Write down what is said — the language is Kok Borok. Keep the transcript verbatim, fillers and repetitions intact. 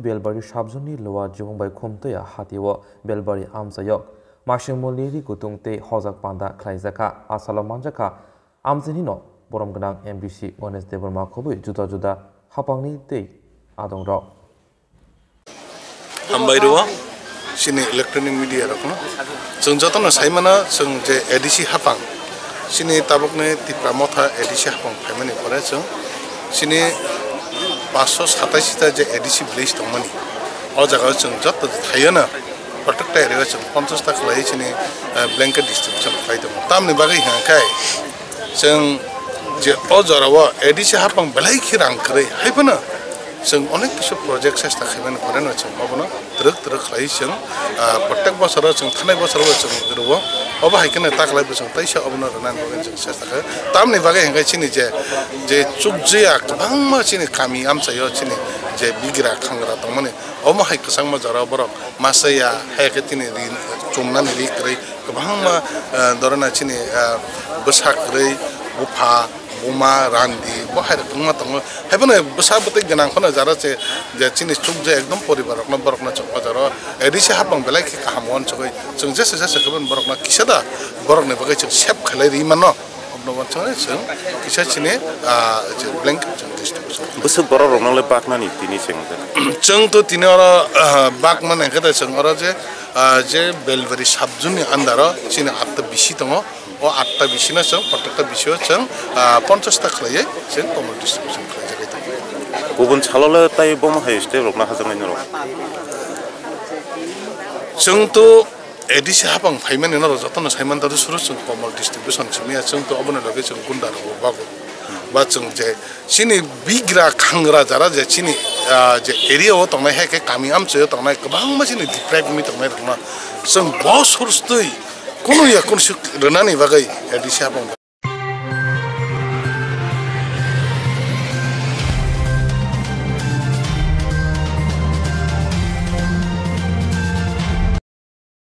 Belbari subzone ni Lower Jubongbai Khumtoya hatio Belbari amchaio masingmulni ri kutung tei hojak panda khlaijakha. Asalo manjakha amchaini no borom gwnang M D C Ganesh Debbarma khobwi juda juda hapangni tei adongrok. Hambai rwo chini electronic media rokno. Chwng jotono sai mano, chwng je A D C hapang, chini tabukni Tipra Motha A D C hapang phaimani pore chwng chini paanch sho satais ta je A D C village tongmani, o jagao chwng joto thaiono protecta area o chwng ponchash ta khlai chini, eh, blanket distribution khlai tongo. Tamni bagwi hwnka khe chwng je o jorao A D C hapang belai khe rang kwrwi, hai phano chwng onek kisu project chesta khaimani pore no chwng obono twrwk twrwk khlai chwng, ah, prottek bosoro chwng thanai bosoro bo chwng rwo. Obo hai kheno taklai bo chwng teisa obono rwnani bagwi chwng chesta khlai. Tamni bagwi hwnkhe chini je, je chukjia kwbangma chini kami amchaio chini je bigra khangra tongmani, omo hai kwchangma jorao borok masa ya, hai khe chini ri chumnani ri kwrwi kwbangma, eh, dorona chini, eh, bwsa kwrwi, bupha, buma, randi, bo hai rok wngma tongo. Haiphano bwsa bwtwi gwnang phano jara se je chini chukjak ekdom poribar rokno borokno chwng o jaro A D C hapang belai khe kaham uansugwi chwng jesa jesa khe borokno kisa da borokni bagwi chwng save khlai ri mano. Obno uansugwi chwng kisa chini, ah, je blanket chwng distribution. Bwswk borok rokno le baknani tini chwng je. Chwng to tini oro, ah, bakmani hwnkhe da chwng oro je, ah, je Belbari subzone ni under o chini atta bisi tongo. O atta bisino chwng, prottekta bisio chwng, ah, ponchash ta khlaiwi chwng komol distribution khlaijagwi tongo. Kubun salo le tai bomo hai step rokno hajaknai norok. Chwng to A D C hapang phaimani norok jotono saiman tado suru chwng komol distribution simiya chwng to oboni loge chwng gunda rok bago. Ba chwng je chini bigra khangra jara je chini, ah, je area o tongnai hai khe kami amchaio tongnai kwbangma chini deprive wngwi tongnai rokno chwng bo source twi kunu ya kunu suk rwnani bagwi A D C hapang.